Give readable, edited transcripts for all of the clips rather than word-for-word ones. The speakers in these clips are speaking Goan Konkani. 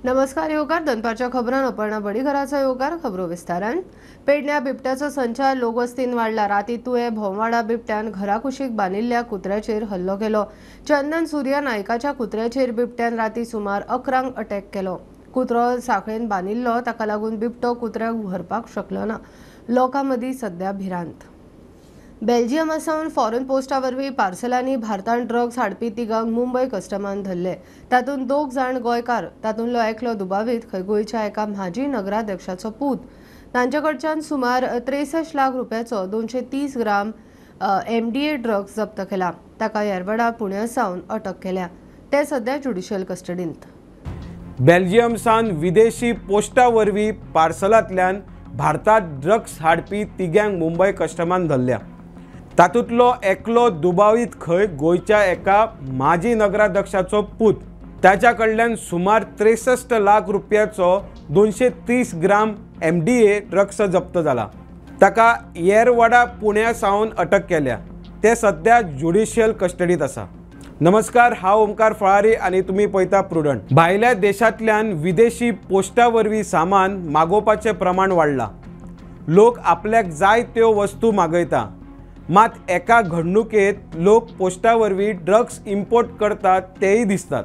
नमस्कार येवकार दनपारच्या खबरान अपर्णा बडीघराचो येवकार खबरो विस्तारान। पेडण्या बिबट्याचो संचार लोकवस्तीन वाडला। राती तुये भोंवाडा बिबट्यान घराकुशीक बांदिल्ल्या कुत्र्याचेर हल्लो केलो। चंदन सूर्या नायकाच्या कुत्र्याचेर बिबट्यान राती सुमार 11 अटॅक केलो। कुत्रो साखळेन बांदिल्लो, ताका लागून बिबटो कुत्र्याक व्हरपाक शकलो ना। लोकां मदीं सध्या भिरांत। बेल्जियमा सावन फॉरेन पोस्टा वरवीं पार्सलांनी भारतांत ड्रग्स हाडपी तिगांक मुंबय कस्टमान धरले। तातूंत 2 जाण गोंयकार, तातूंतलो एकलो दुबावीत खंय गोंयच्या एका माजी नगराध्यक्षाचो पूत। तांचे कडच्यान सुमार 63 लाख रुपयाचो 230 ग्राम MDA drugs जप्त केला। ताका येरवडा पुण्या सावन अटक केल्या। ते सध्या ज्युडिशियल कस्टडींत। बेल्जियम सावन विदेशी पोस्टा वरवीं पार्सलांतल्यान भारतांत ड्रग्स हाडपी तिगांक मुंबय कस्टमान धरल्या। तातूंतलो एकलो दुबावीत खंय गोंयच्या एका माजी नगराध्यक्षाचो पूत। ताच्या कडल्यान सुमार 63 लाख रुपयाचो 230 ग्राम MDA drugs जप्त जाला। ताका येरवडा पुण्या सावन अटक केल्या। ते सध्या ज्युडिशियल कस्टडींत आसा। नमस्कार, हांव ओमकार फळारी आनी तुमी पळयता प्रुडंट। भायल्या देशांतल्यान विदेशी पोस्टा वरवीं सामान मागोवपाचें प्रमाण वाडलां। लोक आपल्याक जाय त्यो वस्तू मागयता, मात एका घडणुकेत लोक पोस्टा वरवीं ड्रग्स इम्पोर्ट करतात तेय दिसतात।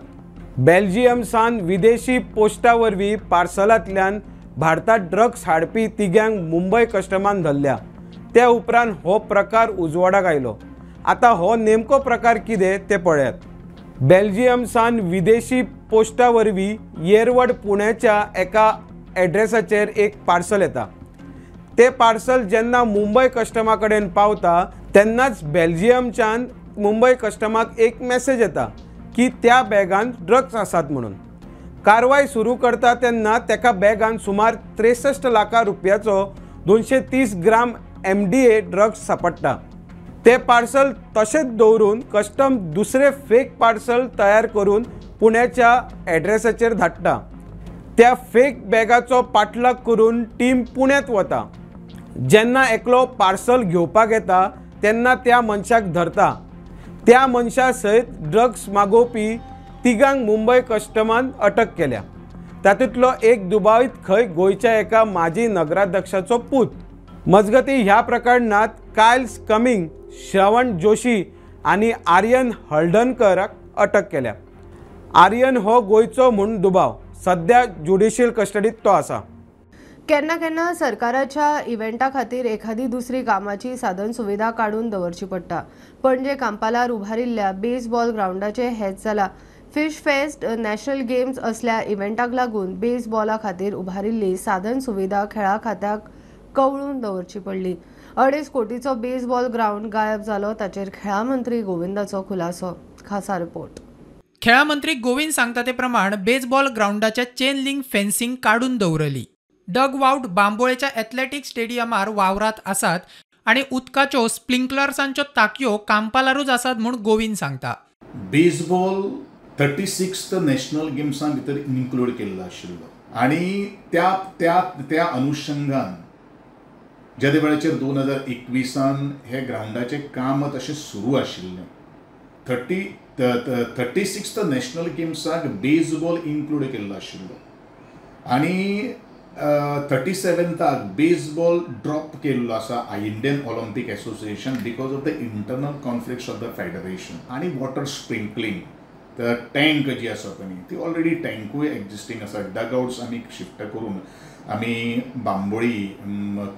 बेल्जियम सावन विदेशी पोस्टा वरवीं पार्सलांतल्यान भारतांत ड्रग्स हाडपी तिगांक मुंबय कस्टमान धरल्या। त्या उपरांत हो प्रकार उजवाडाक आयलो। आतां हो नेमको प्रकार कितें तें पळयात। बेल्जियम सावन विदेशी पोस्टा वरवीं येरवड पुण्याच्या एका एड्रेसाचेर एक पार्सल येता। ते पार्सल जेन्ना मुंबय कस्टमा कडेन पावता तेन्नाच बेल्जियमच्यान मुंबय कस्टमाक एक मॅसेज येता की त्या बॅगान ड्रग्स आसात म्हणून। कारवाय सुरू करता तेन्ना तेका बॅगान सुमार 63 लाखां रुपयाचो 230 ग्राम MDA drugs सापडटा। ते पार्सल तशेंच दवरून कस्टम दुसरे फेक पार्सल तयार करून पुण्याच्या एड्रेसाचेर धाडटा। त्या फेक बॅगाचो पाठलाग करून टीम पुण्यांत वता। जेन्ना एकलो पार्सल घेवपाक येता तेन्ना त्या मनशाक धरता। त्या मनशा सयत ड्रग्स मागोवपी तिगांक मुंबय कस्टमान अटक केल्या। तातूंतलो एक दुबावीत खंय गोंयच्या एका माजी नगराध्यक्षाचो पूत। मजगती ह्या प्रकरणांत कायल्स कमिंग, श्रवण जोशी आनी आर्यन हळदणकराक अटक केल्या। आर्यन हो गोंयचो म्हूण दुबाव, सध्या ज्युडिशियल कस्टडींत तो आसा। केन्ना केन्ना सरकाराच्या इव्हेंटा खातीर एखादी दुसरी कामाची साधन सुविधा काडून दवरची पडटा। पणजे कांपालार उभारिल्ल्या बेसबॉल ग्रावंडाचें हेंच जाला। फिश फेस्ट, नॅशनल गेम्स असल्या इव्हेंटाक लागून बेसबॉला खातीर उभारिल्ली साधन सुविधा खेळा खात्याक कवळून दवरची पडली। 2.5 कोटीचो बेसबॉल ग्रावंड गायब जालो, ताचेर खेळा मंत्री गोविंदाचो खुलासो। खासा रिपोर्ट। खेळा मंत्री गोविंद सांगता ते प्रमाण बेसबॉल ग्रावंडाच्या चेन लिंक फेन्सिंग काडून दवरली। डग आउट बांबोळेच्या एथलेटिक स्टेडियमार वावरात आसात आनी उदकाच्यो स्प्रिंकलर्सांच्यो ताकयो कांपालारूच आसात म्हूण गोविंद सांगता। बेसबॉल 36th national गेम्सां भितर इन्क्लूड केल्लो आशिल्लो आनी त्या त्या त्या अनुशंगान ज्या वेळाचेर 2021 हे ग्रावंडाचें काम तशें सुरू आशिल्लें। 36th national गेम्साक बेसबॉल इन्क्लूड केल्लो आशिल्लो आनी 37थाक बेसबॉल ड्रॉप केल्लो आसा Indian Olympic Association because of the internal conflicts of the federation. आनी वॉटर स्प्रिंकलिंग टँक जी आसा पळय ती ऑलरेडी टँकूय एक्जिस्टींग आसा। डगआउट्स आमी शिफ्ट करून आमी बांबोळी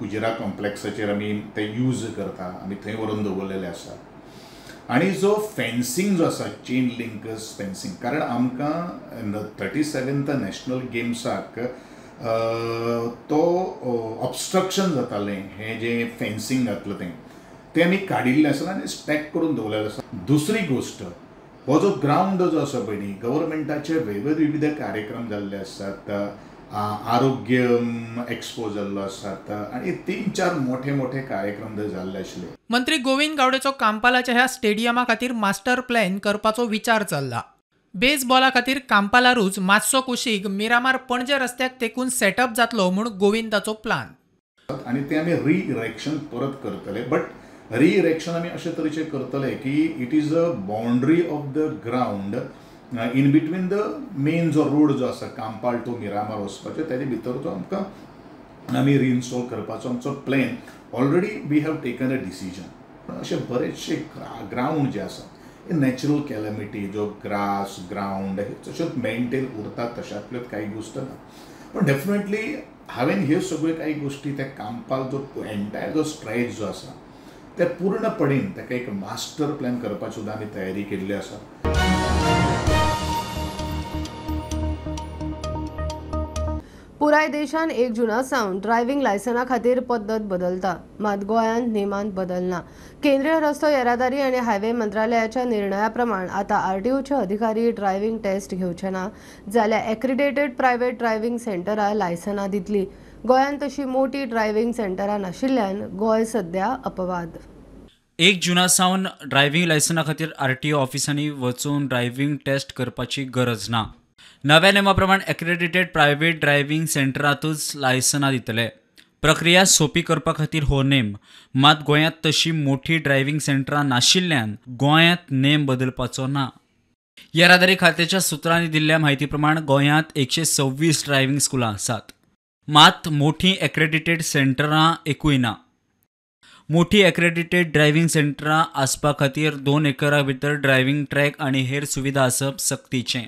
कुजिरा कॉम्प्लेक्साचेर आमी ते यूज करता, आमी थंय व्हरून दवरलेले आसा। आनी जो फेन्सिंग जो आसा चेन लिंक फेन्सिंग, कारण आमकां 37th national गेम्साक तो ऑब्स्ट्रक्शन जातालें, हें जें फेन्सिंग घातलां तें तें आमी काडिल्लें आसा आनी स्टॅक करून दवरलेलें आसा। दुसरी गोश्ट, हो जो ग्रावंड जो आसा पळय न्ही, गव्हर्मेंटाचे विविध कार्यक्रम जाल्ले आसात, आरोग्य एक्सपो जाल्लो आसात आनी 3-4 मोठे मोठे कार्यक्रम जाल्ले आशिल्ले। मंत्री गोविंद गावडेचो कांपालाच्या ह्या स्टेडियमा खातीर मास्टर प्लॅन करपाचो विचार चल्ला। बेसबॉला खातीर कांपालारूच मातसो कुशीक मिरामार पणजे रस्त्याक तेकून सेटअप जातलो म्हूण गोविंदाचो प्लान। आनी ते आमी रिइरेक्शन परत करतले, बट रिइरेक्शन आमी अशे तरेचें करतले की it is a boundary of the ground in between the main जो रोड जो आसा कांपाल टू मिरामार वचपाचो तेजे भितर तो आमकां आमी रिइन्स्टॉल करपाचो आमचो plan already we have taken a decision. अशे बरेचशे ग्रावंड जे आसा हे नॅचरल कॅलमिटी जो ग्रास ग्रावंड हे तशेंच मेंटेन उरतात तशातल्यो कांय गोश्ट ना, पण डेफिनेटली हांवें ह्यो सगळ्यो कांय गोश्टी त्या कांपाल जो एंटायर जो स्ट्रेच जो आसा ते पूर्णपणेन ताका एक मास्टर प्लॅन करपाची सुद्दां आमी तयारी केल्ली आसा. पुराय देशान 1 जुना सावन ड्रायव्हिंग लायसना खातीर पद्दत बदलता, मात गोंयांत नेमान बदलना. केंद्रीय रस्तो येरादारी आनी हायवे मंत्रालयाच्या निर्णया प्रमाण आतां आरटीओचे अधिकारी ड्रायव्हिंग टेस्ट घेवचे ना जाल्यार एक्रिडेटेड प्रायव्हेट ड्रायव्हिंग सेंटरां लायसनां दितली. गोंयांत तशी मोठी ड्रायव्हिंग सेंटरां नाशिल्ल्यान गोंय सध्या अपवाद. 1 जुना सावन ड्रायव्हिंग लायसना खातीर आरटीओ ऑफिसांनी वचून ड्रायव्हिंग टेस्ट करपाची गरज ना. नव्या नेमा प्रमाण एक्रेडिटेड प्रायव्हेट ड्रायव्हिंग सेंटरांतूच लायसनां दितले. प्रक्रिया सोपी करपा खातीर हो नेम, मात गोंयांत तशी मोठी ड्रायव्हिंग सेंटरां नाशिल्ल्यान गोंयांत नेम बदलपाचो ना. येरादारी खात्याच्या सुत्रांनी दिल्ल्या म्हायती प्रमाण गोंयांत 126 ड्रायव्हिंग स्कुलां आसात, मात मोठी एक्रेडिटेड सेंटरां एकूय ना. मोठी एक्रेडिटेड ड्रायव्हिंग सेंटरां आसपा खातीर 2 एकरा भितर ड्रायव्हिंग ट्रॅक आनी हेर सुविधा आसप सक्तीचें.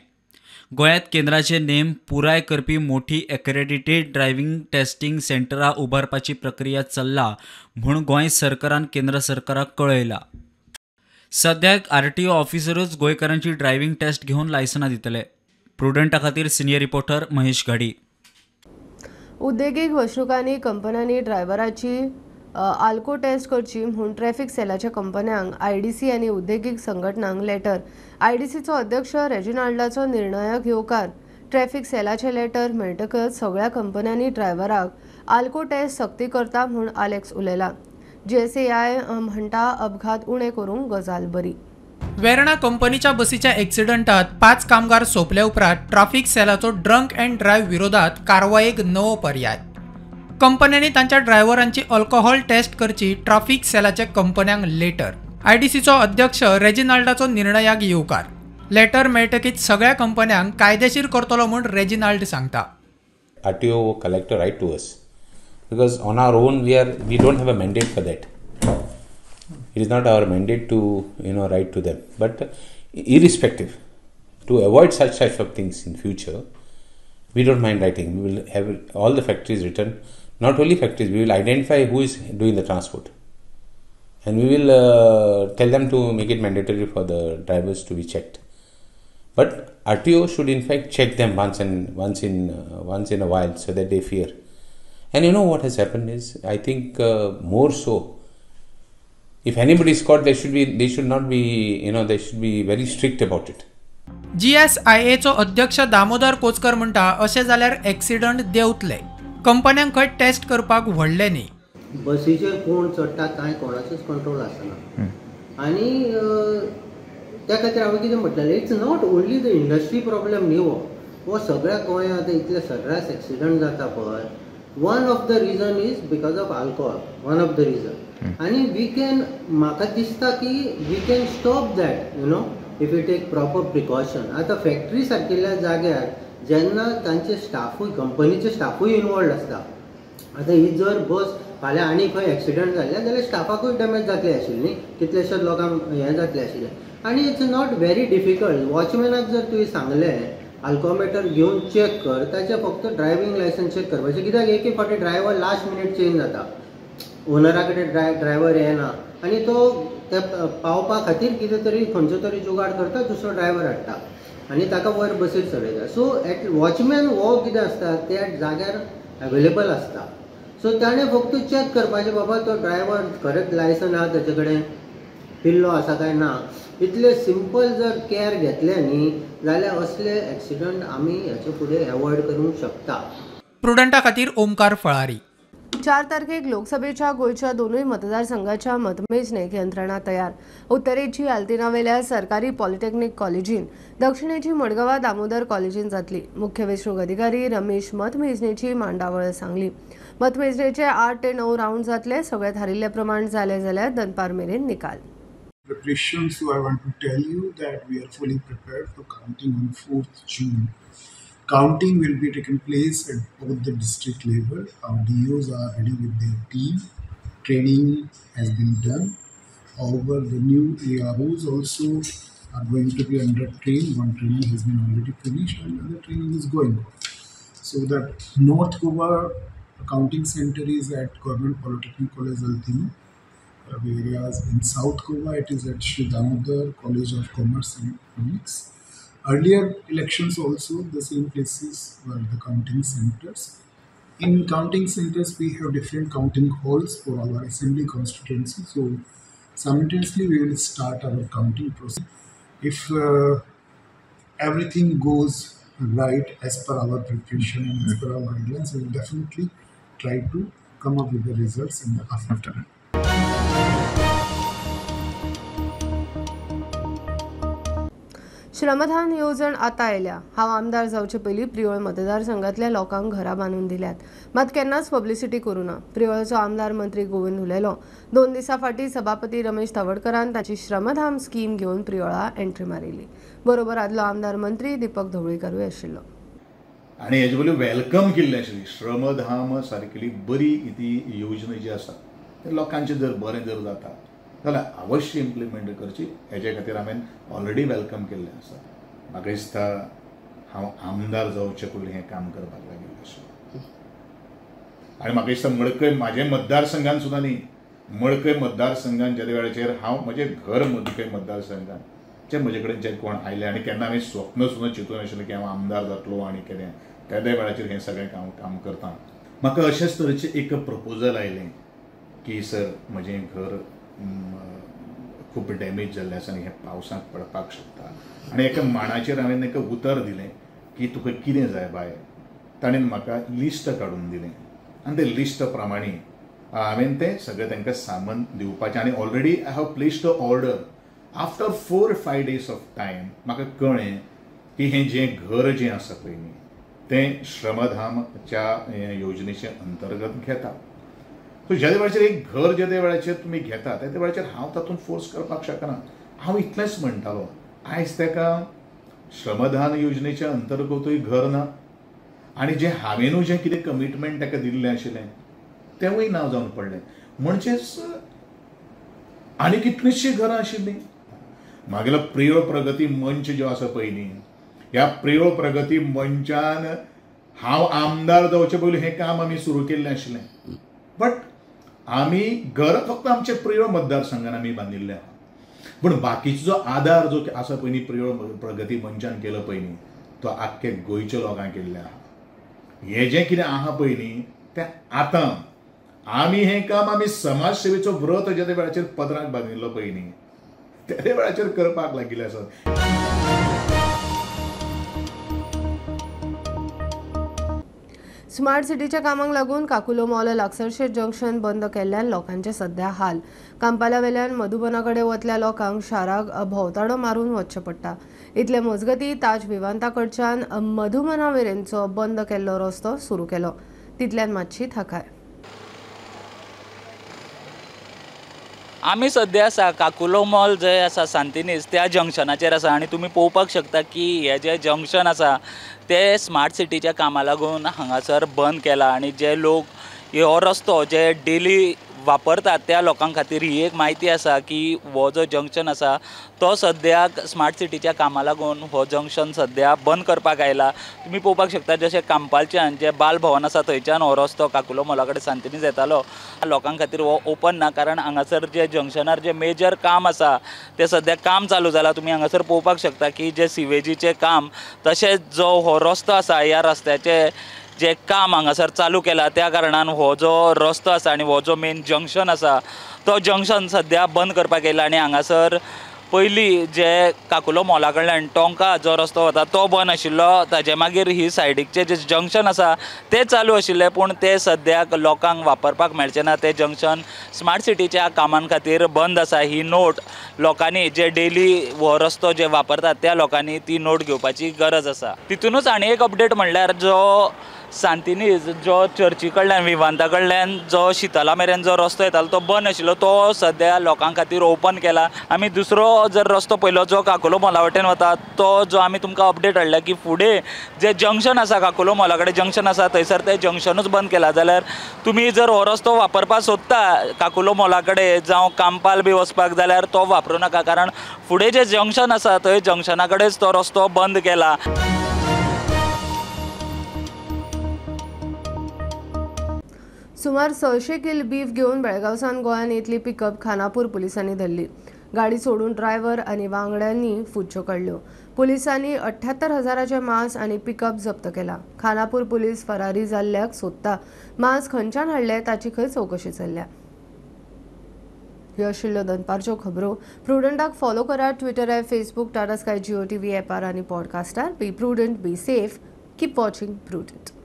गोंयांत केंद्राचे नेम पुराय करपी मोठी एक्रेडिटेड ड्रायव्हिंग टेस्टिंग सेंटरां उबारपाची प्रक्रिया चल्ला म्हूण गोंय सरकारान केंद्र सरकाराक कळयला. सद्याक आरटीओ ऑफिसरूच गोंयकारांची ड्रायव्हिंग टेस्ट घेवन लायसनां दितले. प्रुडंटा खातीर सिनियर रिपोर्टर महेश घाडी. उद्देगीक वसणुकांनी कंपन्यांनी ड्रायव्हराची आल्को टेस्ट करची म्हूण ट्रॅफिक सेलाच्या कंपन्यांक आयडीसी आनी उद्देगीक संघटनांक लेटर. आयडीसीचो अध्यक्ष रेजिनाल्डाचो निर्णयाक येवकार. ट्रॅफिक सेलाचे लेटर मेळटकच सगळ्या कंपन्यांनी ड्रायव्हराक आल्को टेस्ट सक्ती करता म्हूण आलेक्स उलयला. जीएसएआय म्हणटा अपघात उणे करूंक गजाल बरी. वेर्णा कंपनीच्या बसीच्या एक्सिडंटात 5 कामगार सोंपल्या उपरांत ट्राफिक सेलाचो ड्रंक अँड ड्रायव्ह विरोधात कारवायेक नवो पर्याय. कंपन्यांनी तांच्या ड्रायव्हरांची अल्कोहोल टेस्ट करची ट्राफिक सेलाच्या कंपन्यांक लेटर. आयडीसीचो अध्यक्ष रेजिनाल्डाचो निर्णयाक येवकार. लेटर मेळटकीच सगळ्या कंपन्यांक कायदेशीर करतलो म्हूण रेजिनाल्ड सांगता. RTO collector write to us because on our own we don't have a mandate for that. It is not our mandate to write to them, but irrespective, to avoid such type of things in future, we don't mind writing. We will have all the factories written. Not only factories, we will identify who is doing the transport, and we will tell them to make it mandatory for the drivers to be checked. But RTO should in fact check them once in a while, so that they fear. And you know what has happened is, I think more so, if anybody is caught, they should not be, they should be very strict about it. GSIA चो अध्यक्ष दामोदर कोचकर म्हणटा अशें जाल्यार एक्सिडंट देंवतले. कंपन्यांक खंय टेस्ट करपाक व्हडलें न्ही. बसीचेर कोण चडटा कांय कोणाचोच कंट्रोल आसना आनी त्या खातीर हांवें कितें म्हटलें, it's not only the industry problem न्ही, हो सगळ्या गोंयांत इतले सर्रास एक्सिडंट जाता पळय, one of the reason is because of alcohol, one of the reason. आनी we can, म्हाका दिसता की we can stop that if you take proper precaution. आतां फॅक्टरी सारकिल्ल्या जाग्यार जेन्ना तांचे स्टाफूय, कंपनीचे स्टाफूय इनवॉल्ड आसता. आतां ही जर बस फाल्यां आनी खंय एक्सिडंट जाल्ले जाल्यार स्टाफाकूय डॅमेज जातली आशिल्ली न्ही, कितलेशेच लोकांक हें जातलें आशिल्लें. आनी it's not very difficult. वॉचमॅनाक जर तुवें सांगलें अल्कोमेटर घेवन चॅक कर, ताचें फक्त ड्रायव्हिंग लायसन्स चॅक करपाचें, कित्याक एक एक फावटी ड्रायव्हर लास्ट मिनीट चेंज जाता, ओनरा कडेन ड्रायव्हर येना आनी तो ते पावपा खातीर कितें तरी खंयचो तरी जुगाड करता, दुसरो ड्रायव्हर हाडटा आनी ताका वयर बसीर चडयता. सो एट वॉचमॅन हो कितें आसता त्या जाग्यार अवेलेबल आसता, सो ताणें फक्त चॅक करपाचें बाबा तो ड्रायव्हर खरेंच लायसन आहा ताचे कडेन, पिल्लो आसा काय ना. इतले सिंपल जर केअर घेतले न्ही जाल्यार असले एक्सिडंट आमी हेचे फुडें एवॉयड करूंक शकता. प्रुडंटा खातीर ओमकार फळारी. 4 तारखेक लोकसभेच्या गोंयच्या दोनूय मतदारसंघाच्या मतमेजणेक यंत्रणा तयार. उत्तरेची आल्तिनावेल्या सरकारी पॉलिटेक्निक कॉलेजीन, दक्षिणेची मडगांवा दामोदर कॉलेजीन जातली. मुख्य वेंचणूक अधिकारी रमेश मतमेजणेची मांडावळ सांगली. मतमेजणेचे 8 ते 9 राऊंड जातले. सगळे थारिल्ले प्रमाण जाले जाल्यार दनपार मेरेन निकाल. preparation, so I want to tell you that we are fully prepared for counting on 4th June. Counting will be taken place at both the district level. Our DOs are ready with their team. Training has been done. However, the new AROs also are going to be under train. One training has been already finished and other training is going on. So that North Goa counting center is at Government Polytechnic College, Altino, whereas in South Goa it is at Sri Damodar College of Commerce and Economics. Earlier elections also the same places were the counting centers. In counting centers we have different counting halls for our assembly constituency, so simultaneously we will start our counting process. If everything goes right as per our preparation and as per our guidelines, we will definitely try to come up with the results in the afternoon. श्रमदान येवजण आतां आयल्या. हांव आमदार जावचे पयलीं प्रियोळ मतदारसंघांतल्या लोकांक घरां बांदून दिल्यात, मात केन्नाच पब्लिसिटी करूं ना. प्रियोळचो आमदार मंत्री गोविंद उलयलो. 2 दिसां फाटीं सभापती रमेश तवडकरान ताची श्रमधाम स्कीम घेवन प्रियोळा एंट्री मारिल्ली. बरोबर आदलो आमदार मंत्री दीपक ढवळीकरूय आशिल्लो. आनी हेजे पयलीं welcome केल्लें आशिल्ली श्रमधाम सारकेली बरी ती योजना जी आसा ते लोकांचें जर बरें जर जाता जाल्यार अवश्य इम्प्लिमेंट करची. हेजे खातीर हांवें ऑलरेडी welcome केल्लें आसा. म्हाका दिसता हांव आमदार जावचे पयलीं हें काम करपाक लागिल्लें आशिल्लें. आनी म्हाका दिसता मडकय म्हाजे मतदारसंघान सुद्दां न्ही, मडकय मतदारसंघान ज्या वेळाचेर हांव म्हजें घर मडकय मतदारसंघान जे म्हजे कडेन जे कोण आयले आनी केन्ना हांवें स्वप्न सुद्दां चिंतून आशिल्लें की हांव आमदार जातलो आनी कितें, त्या वेळाचेर हें सगळें काम करता. म्हाका अशेंच तरेचें एक प्रपोजल आयलें की सर म्हजें घर खूब डॅमेज जाल्लें आसा आनी हें पावसांत पडपाक शकता. आनी एका माणाचेर हांवें एका उतर दिलें की तुका कितें जाय बाय, ताणें म्हाका लिस्ट काडून दिलें आनी ते लिस्ट प्रमाणे हांवें तें सगळें तांकां सामान दिवपाचें. आनी already I have placed a order. After 4-5 days of time म्हाका कळ्ळें की हें जें घर जें आसा पळय न्ही तें श्रमधामच्या योजनेचे अंतर्गत घेता. सो ज्या वेळाचेर एक घर ज्या वेळाचेर तुमी घेता त्या वेळाचेर हांव तातूंत फोर्स करपाक शकना. हांव इतलेंच म्हणटालो, आयज ताका श्रमदान योजनेच्या अंतर्गतूय घर ना आनी जें हांवेनूय जें कितें कमिटमेंट ताका दिल्लें आशिल्लें तेंवूय ना जावन पडलें. म्हणजेच आनी कितलींशीं घरां आशिल्लीं. मागीर प्रियोळ प्रगती मंच जो आसा पळय न्ही, ह्या प्रियोळ प्रगती मंचान हांव आमदार जावचे पयलीं हें काम आमी सुरू केल्लें आशिल्लें. बट आमी घर फक्त आमचे प्रियोळ मतदारसंघान आमी बांदिल्लें आहा, पूण बाकीचो जो आदार जो आसा पळय न्ही प्रियोळ प्रगती मंचान केलो पळय न्ही तो आख्खे गोंयच्या लोकांक केल्लें आहा. हें जें कितें आहा पळय न्ही तें आतां आमी हें काम आमी समाज सेवेचो व्रत ज्या वेळाचेर पदराक बांदिल्लो पळय न्ही त्या वेळाचेर करपाक लागिल्ले आसात. स्मार्ट सिटीच्या कामाक लागून काकुलो मॉल लागसरशें जंक्शन बंद केल्ल्यान लोकांचे सध्या हाल. कांपाला वेल्यान मधुबना कडेन वतल्या लोकांक शाराक भोंवताडो मारून वचचें पडटा. इतले मजगती ताज विमानता कडच्यान मधुबना मेरेनचो बंद केल्लो रस्तो सुरू केलो. तितल्यान मातशी थाकाय. आमी सद्या आसा काकुलो मॉल जे आसा सांतिनेज त्या जंक्शनाचेर आसा आनी तुमी पळोवपाक शकता की हे जे जंक्शन आसा ते स्मार्ट सिटीच्या कामा लागून हांगासर बंद केला आनी जे लोक हो रस्तो जे डेली वापरतात त्या लोकां खातीर ही एक म्हायती आसा की हो जो जंक्शन आसा तो सद्याक स्मार्ट सिटीच्या कामा लागून हो जंक्शन सद्या बंद करपाक आयला. तुमी पळोवपाक शकता जशें कांपालच्यान जे बाल भवन आसा थंयच्यान हो रस्तो काकुलो मॉला कडेन सांतिनेज येतालो. लोकां खातीर हो ओपन ना कारण हांगासर जे जंक्शनार जे मेजर काम आसा तें सद्या काम चालू जाला. तुमी हांगासर पळोवपाक शकता की जे सिवेजीचें काम तशेंच जो हो रस्तो आसा ह्या रस्त्याचें जे काम हांगासर चालू केला त्या कारणान हो जो रस्तो आसा आनी हो जो मेन जंक्शन आसा तो जंक्शन सद्या बंद करपाक येयला. आनी हांगासर पयलीं जे काकुलो मॉला कडल्यान टोंका जो रस्तो वता तो बंद आशिल्लो, ताजे मागीर ही सायडीकचें जे जंक्शन आसा तें चालू आशिल्लें, पूण तें सद्याक लोकांक वापरपाक मेळचें ना. तें जंक्शन स्मार्ट सिटीच्या कामां खातीर बंद आसा. ही नोट लोकांनी जे डेली हो रस्तो जे वापरतात त्या लोकांनी ती नोट घेवपाची गरज आसा. तितूनच आनी एक अपडेट म्हणल्यार जो सांतिनेज जो चर्ची कडल्यान विवांता कडल्यान जो शितला मेरेन जो रस्तो येतालो तो बंद आशिल्लो, तो सद्या लोकां खातीर ओपन केला. आमी दुसरो जर रस्तो पळयलो जो काकुलो मॉला वटेन वता तो जो आमी तुमकां अपडेट हाडला की फुडें जे जंक्शन आसा काकुलो मॉला कडेन जंक्शन आसा थंयसर तें जंक्शनूच बंद केला. जाल्यार तुमी जर हो रस्तो वापरपाक सोदता काकुलो मॉला कडेन जावं कांपाल बी वचपाक जाल्यार तो वापरूं नाका, कारण फुडें जे जंक्शन आसा थंय जंक्शना कडेच तो रस्तो बंद केला. सुमार 600 किल बीफ घेवन बेळगांवसान गोंयांत येतली पिकअप खानापूर पुलिसांनी धरली. गाडी सोडून ड्रायव्हर आनी वांगड्यांनी फुच्च्यो काडल्यो. पुलिसांनी 78,000 मांस आनी पिकअप जप्त केला. खानापूर पुलीस फरारी जाल्ल्याक सोदता. मांस खंयच्यान हाडलें ताची खंय चवकशी चल्ल्या. ह्यो आशिल्ल्यो दनपारच्यो खबरो. प्रुडंटाक फॉलो करात Twitter app, Facebook, Tata Sky, Jio TV ॲपार आनी पॉडकास्टार. Be prudent, be safe, keep watching Prudent.